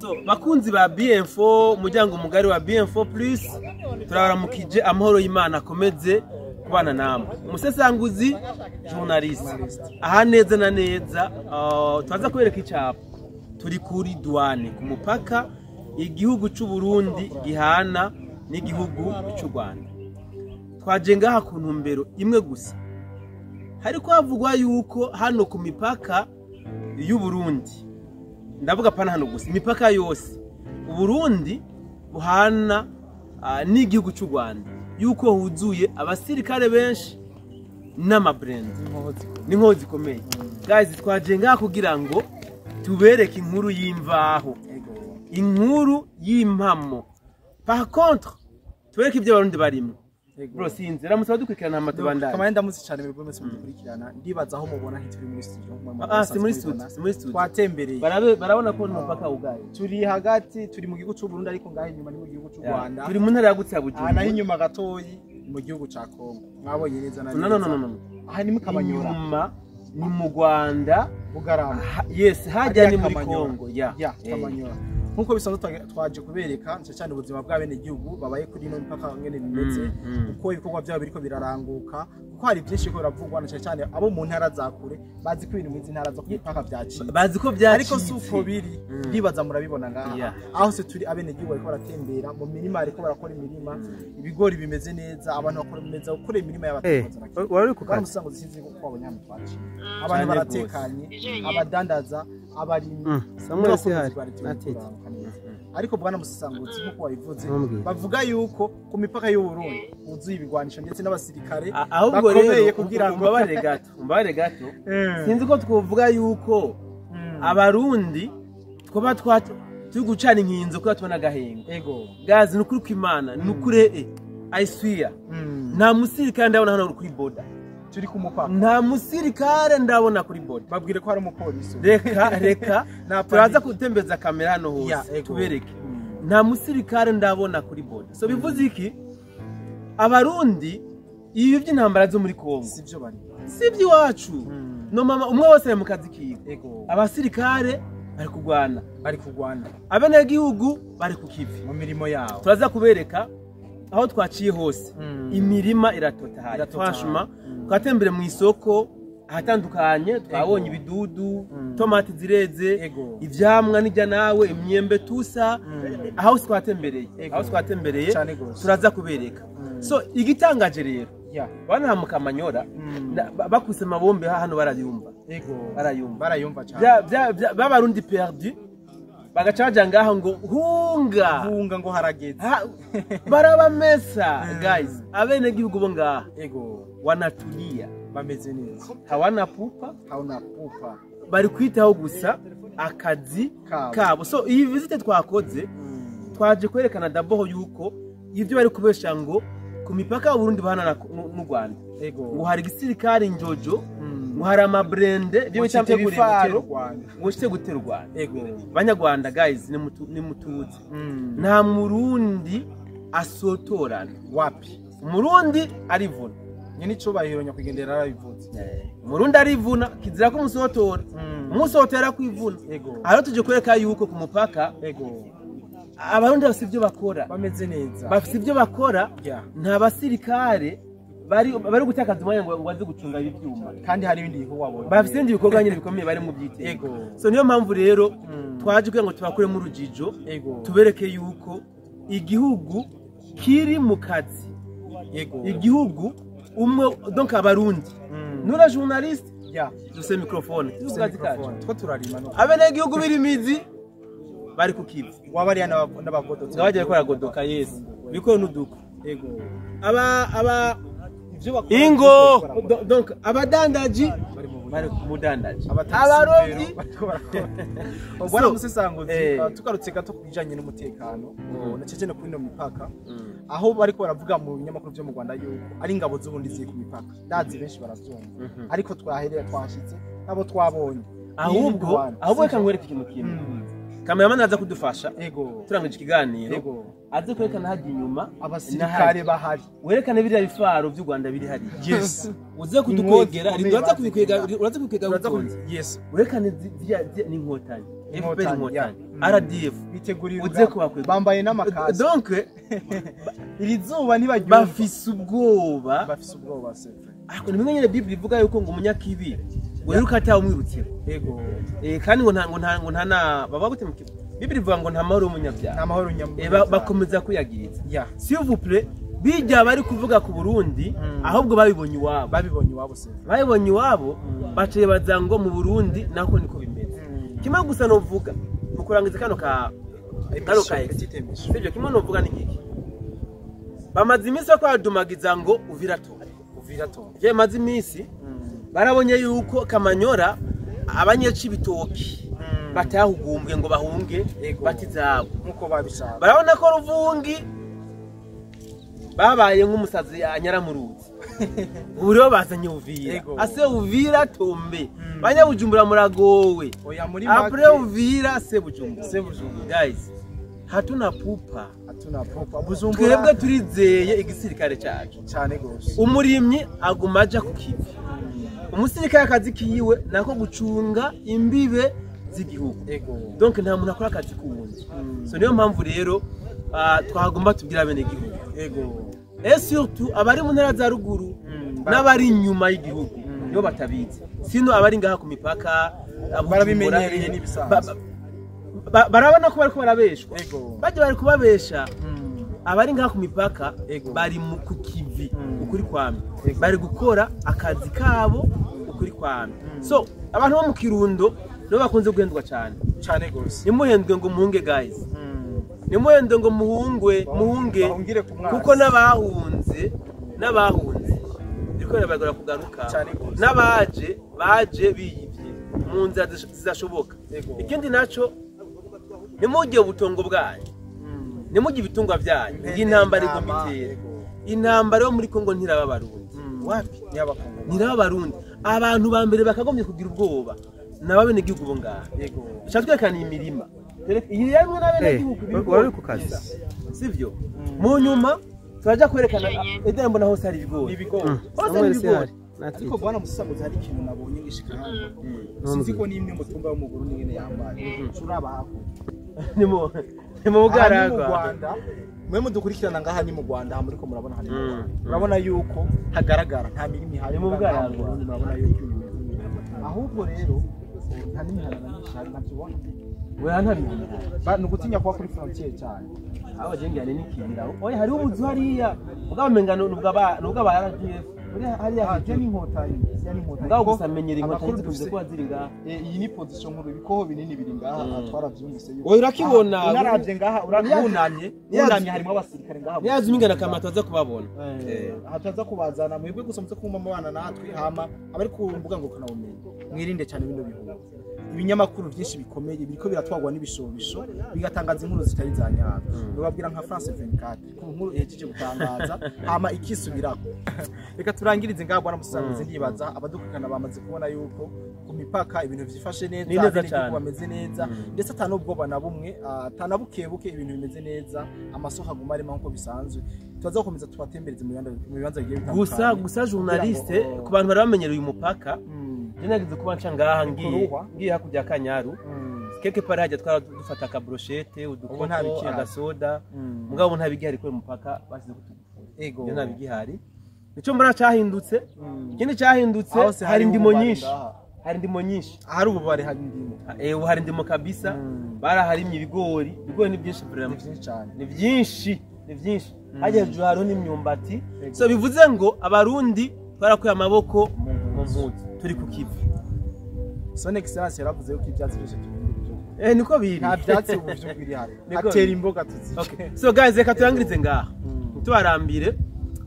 So, bakunzi ba BM4, umuryango mugari wa BM4 Plus, turabaramukije. Amahoro y'Imana akomeze kubana namwe. Umusesanguzi journaliste aha neza na neza, turaza kubereka icapa. Turi kuri douane, ku mupaka igihugu c'u Burundi gihana n'igihugu c'u Rwanda. Twaje ngaha ku ntumbero imwe gusa. Hariko havugwa yuko hano ku mipaka y'u Burundi, ndavuga pana hano gusa, imipaka yose Uburundi buhana n'igihugu cy'u Rwanda, yuko huzuye abasirikare benshi n'amablindés n'inkozi zikomeye. Guys, twaje ngaha kugira ngo tubereke inkuru y'imvaho, inkuru y'impamo. Par contre, tubereke ibyo Abarundi barimo. Bro, sinzi ramutse badukurikirana hama tubandanye. Kamanye, ndamutse cyane mwebwe mwese mudukurikirana. Ndibaza aho mubona ntituri muri studio. Ah, si muri studio, si muri studio. Twatembereye. Barabe, barabona ko n'umupaka ugaye. Turi hagati, turi mu gihugu cy'u Burundi, ariko ngaho inyuma ni mu gihugu cy'u Rwanda. Turi mu ntara yagutse ya Aha naho Bujumbura. inyuma gatoyi ni mu gihugu ca Kongo. Mwabonye neza na No, no, no, no, no. Aha ni mu Kamanyora. Inyuma ni mu Rwanda. Bugarama. Yes, hajya ni muri Kamanyola. Kongo ya. Ya Kamanyora. Nkuko bisanzwe, twaje kubereka nce cyane ubuzima bw'abenegihugu babaye kuri ino mipaka, ngene bimeze, uko ibikorwa byabo biriko biraranguka, kuko hari byinshi biriko biravugwa, na cyane cyane abo mu ntara za kure bazi ko ibintu muri izi ntara zo ku mipaka vyacitse. Bazi ko byacitse. Ariko si uko biri. Ndibaza murabibona ngaha aho se turi, abenegihugu bariko baratembera mu mirima, bariko barakora imirima, ibigori bimeze neza, abantu bakora bimeze gukora imirima y'abatunzi. Wari uri ku kazi. Baramusango zisize ko twabonye hano twaciye abantu Cane. Baratekanye, abadandaza, abarimyi. Samuel n'abakozi Sihari, ba leta natete. bariko neza. Ariko bwana Musasangutsi, nk'uko wabivuze, Ntumbwire. bavuga yuko ku mipaka y'u Burundi huzuye ibigwanisho ndetse n'abasirikare Ahubwo bakomeye rero kugira ngo umbabarire gato, umbabarire gato. Sinzi ko twovuga yuko Abarundi twaba turi gucana inkinzo kubera tubona agahengo. Gazi, ni ukuri kw'Imana, ni ukuri, I swear, nta musirikare ndabona hano kuri border. Turi ku mupaka. Nta musirikare ndabona kuri border. Babwire ko hari umupolisi. Reka, reka. Nta Turaza panic. gutembeza kamera hano hose tubereke. Nta musirikare ndabona kuri border. So bivuze iki? Abarundi, ibi by'intambara zo muri Kongo sivyo bari. Si iby'iwacu. No mama, umwe wese ari mu kazi kiwe. Abasirikare bari kurwana, bari kurwana, abenegihugu bari ku kivi mu mirimo yabo. Turaza kubereka aho twaciye hose. Imirima iratotahaye. Iratotahaye. Franchement, twatembere mu isoko ahatandukanye, twabonye ibidudu, tomati zireze, ivyamwa n'ijya nawe, imyembe tusa. Aho twatembereye, aho twatembereye, Cane gose. turaza kubereka. So igitangaje rero, bana mu Kamanyora bakuse amabombe hano barayumva. Barayumva. Barayumva cyane. B'Abarundi perdu bagaca baja ngaho ngo hunga. Hunga ngo harageze. Barabamesa. Guys, abenegihugu bo ngaha wanatulia. Bameze neza. Hawana pupa. Hauna pupa. Bari kwitaho gusa akazi kabo. Kabo. So iyi visite twakoze, twaje kwerekana d'abord yuko ibyo bari kubesha ngo ku mipaka y'Uburundi bahana n'u Rwanda, ngo hari igisirikare njojo, ngo hari amablindés, ibyo bita Ngo ibifaro, gutera u Rwanda. Ngo shite gutera u Rwanda. Banyarwanda, guys, nimutuze. Nta Murundi asotorana. Wapi. Umurundi arivuna. Nyine icubahiro nyakwigendera yarabivuze. Umurundi arivuna, kizira ko umusotora, umusotora kwivuna. Aho tuje kwereka yuko ku mupaka Abarundi bafite ibyo bakora. Bameze neza. Bafite ibyo bakora. Nta basirikare bari gutakaza umwanya ngo baze gucunga ibi byuma. Kandi hari ibindi bikorwa babonye. Bafite ibindi bikorwa nyine bikomeye bari mu byitego. So niyo mpamvu rero twaje kugira ngo tubakuremo urujijo, tubereke yuko igihugu kiri mu kazi. Igihugu umwe, donc Abarundi, nura journaliste, dufise microphone, turi ku kazi kacu. Microphone. Two turarima no. Abenegihugu birimizi bari ku kivu. Wabariya n'abagodotsi. Nga bagiye baragodoka, yes, bikore n'uduko. Aba Ivyo bakora ingo byose bariko barakora. Donc abadandaji Bari mu buryo. bari ku mudandaji, Abataxi abarovyi rero bariko barakora. Bwana Musesanguzi, tugarutse gato ku bijanye n'umutekano, na cece kuri ino mipaka, aho bariko baravuga mu binyamakuru vyo mu Rwanda yuko ari ingabo z'ubundi ziri ku mipaka, ndazi benshi barazumva, ariko twahereye twashitse nabo twabonye. Ahubwo Iyi ni ahubwo reka nkwereke ikintu kimwe. Cameraman aza kudufasha turangije ikiganiro, aze kwerekana hajya inyuma abasirikare bahari. Werekane biriya bifaro by'u Rwanda biri hariya. Uze kudukwegera. Inkozi Uraza zikomeye. kubikwega, uraza kubikwega Uraza witonze. Werekane ziriya n'inkotanyi, FPR. Inkotanyi, Inkotanyi. RDF biteguriye uze kubakwega bambaye n'amakazi. Donc iri zuba ntibaryumva, bafise ubwoba, bafise ubwoba c'est vrai. Ariko ni bimwe nyene Bible ivuga yuko ngo umunyakibi ngo yiruka atawumwirutseko. Ego. Kandi ngo nta ngo nta ngo nta na baba gute mu kibi, Bible ivuga ngo nta mahoro y'umunyabyaha, nta mahoro nyamubyaha. Bakomeza kwiyagiriza. Ya. S'il vous plaît, bijya bari kuvuga ku Burundi, ahubwo babibonye iwabo, babibonye iwabo c'est vrai. Babibonye iwabo baciye baza ngo mu Burundi nako niko bimeze. Kimwe gusa novuga mu kurangiza kano ka Petite émission. Sibyo, kimwe novuga ni iki: bamaze iminsi bako badumagiza ngo Uvira to Uvira to je maze iminsi barabonye yuko Kamanyora abanyecibitoki batahugumbwe ngo bahunge, Ego. bati zabo nkuko babishaka. Barabona ko Ruvungi babaye nk'umusazi anyara mu ruzi, ubu rero bazanye Uvira. Ego. Ase Uvira tombe, banyabujumbura muragowe. Oya, muri Après Uvira se Bujumbura. Se Bujumbura. Guys, hatuna pupa. Hatuna pupa Bujumbura. Twebwe turizeye igisirikare cyacu. Cyane gose. Umurimyi aguma aja ku kivi, umusirikare akazi kiwe nako gucunga imbibe z'igihugu. Ego. Donc nta muntu akora akazi k'uwundi. So niyo mpamvu rero twagomba tubwira bene gihugu, Ego. et surtout abari mu ntara za ruguru n'abari inyuma y'igihugu, nibo batabizi. Sino abari ngaha ku mipaka abo Barabimenyereye Bujumbura, n'ibisanzwe. Barabona ko bariko barabeshwa. Ego. Bajya bari kubabesha. Abari ngaha ku mipaka Ego. bari mu ku kivi, ukuri kwamye, Ego. bari gukora akazi kabo ukuri kwamye. So abantu bo mu Kirundo nibo bakunze guhendwa cyane. Cyane gose. Ntimuhendwe ngo muhunge, guys. Ntimuhendwe ngo muhungwe, muhunge, Bahungire ku mwanzi. kuko n'abahunze biriko birabagora kugaruka. Cyane gose. N'abaje baje biyivye mu nzira zidashoboka. Ego. Ikindi naco, ntimugire ubutongo bwanyu, ntimugire ibitungwa byanyu. Impene, Iyi ntambara igomba intama, itere. ego. Intambara yo muri Kongo ntiraba Abarundi. Wapi? Y'abakongo. Ntiraba Abarundi. Abantu ba mbere bakagombye kugira ubwoba ni ababenegihugu bo ngaha. Ego. Dushaka twerekana iyi mirima. Iyi yamwe n'abenegihugu ibigori. Wari uri ku kazi? Sivyo? Mu nyuma turaja kwerekana edera, mbona hose hari ibigori. N'ibigori. Hose hari ibigori. Ariko bwana Musamuzi, hari ikintu nabonye ngishika hano, sinzi ko n'imwe mu tumba yo mu Burundi ngene yambaye turaba hakurya. Ni mu Aha ni mu bugaragwa. Rwanda, mwe mudukurikirana ngaha ni mu Rwanda, aha muriko murabona aha ni mu Rwanda. Mm. Murabona yuko hagaragara nta mirima ihari. Ni mu ngaha mu bugaragwa. Burundi murabona yuko ibintu bimeze neza, ahubwo rero nta n'imiharara myinshi ihari, ntabyo ubona. Oya, nta mirima. Ni ugutinya kuba kuri frontière cyane. Aho jengane n'ikibira. Oya, hariho ubuzu hariya. Mugabo umenga ni ubw'aba RDF. Uri hariya Ah, je n'inkotanyi, ziriya n'inkotanyi. Mugabo gusa menyera inkotanyi Amakuru zikunze dufise- kuba ziri ngaha. Iyi ni position nkuru, ibikoho binini biri ngaha. Twaravyumvise yuko Oya, urakibona. Aha, unaravye ngaha, wunamye, wunamye harimo abasirikare ngaha. Niyaza umingana kamata aza kubabona. Aha turaza kubazana, mwebwe gusa muze kumva mubana natwe. Hama abari ku mbuga ngurukanabumenyi, mwirinde cyane bino bihugu. Ibinyamakuru byinshi bikomeye biriko biratwagwa n'ibishobisho, bigatangaza inkuru zitari za nyazo. Nubabwira nka France 24 ku nkuru ihejeje gutangaza hama ikisubirako. Reka turangirize ngaha, bwana Musangizi. Ndibaza abadukurikirana bamaze kubona yuko ku mipaka ibintu vyifashe Ni neza, neza abenegihugu cane. bameze neza, ndetse ata n'ubwoba na bumwe, ata na bukebuke, ibintu bimeze neza, amasoko aguma arema nk'uko bisanzwe. Turaza gukomeza tubatembereze mu bibanza bigiye bitandukanye. Gusa journaliste, Kugira ngo, ku bantu bari bamenyereye uyu mupaka, je nageze kuba nca ngaha ngiye Kuruhwa. ngiye hakurya ya Kanyaru, quelque part hajya twara dufata aka brochette, Ubu udukoto, nta bikihari. agasoda. Mugabo ubu nta bigihari kubera umupaka basize kutugufura. Ego. Ibyo nta bigihari. Nico mbona cyahindutse. Ikindi cyahindutse, Aho se hari hari indimo ububari nyinshi. ngaha. Hari indimo nyinshi. Ahari ububari hari indimo. Ubu hari indimo kabisa. Baraharimye ibigori, ibigori ni byinshi Ni vraiment. byinshi cyane. Ni byinshi, ni byinshi. Hajya hejuru hariho n'imyumbati. Ego. So bivuze ngo Abarundi twarakuye amaboko mu mpuzu, turi ku kivi. Son Excellence yaravuze yuko ibyatsi byose tubindi byo Niko biri. Nta byatsi ubu byo biri hari. Niko Atera biri. imboga tuzice. Okay. So guys, reka turangirize ngaha, ntitubarambire.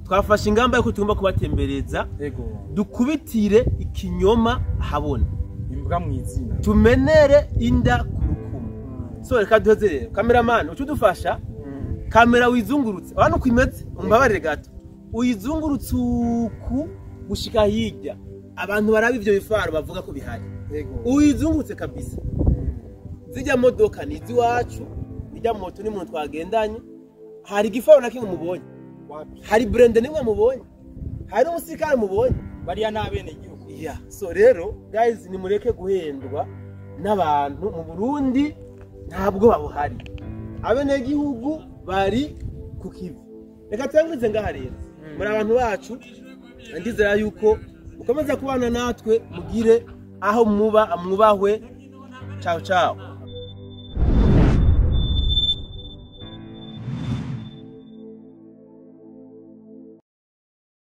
Twafashe ingamba yuko tugomba kubatembereza, Ego. dukubitire ikinyoma habona, Imbwa mu izina. tumenere inda ku rukumu. So reka duheze rero. Cameraman, uca udufasha kamera wizungurutse, urabona uko imeze, umbabarire gato, uyizungurutse uku gushika hirya, abantu baraba ivyo bifaro bavuga ko bihari. Ego. Uyizungurutse kabisa. Zijya modoka ni iz'iwacu, ijya moto ni umuntu twagendanye. Hari igifaro na kimwe mubonye? Wapi. Hari blindé nimwe mubonye? Hari umusirikare mubonye? Bariya ni abenegihugu. Yeah. So rero guys, nimureke guhendwa n'abantu mu Burundi. Ntabwo babuhari, abenegihugu bari ku kivi. Reka tuyangirize ngaha rero. Muri abantu bacu, ndizera yuko mukomeza kubana natwe, mugire aho muba mwubahwe. Ciao ciao.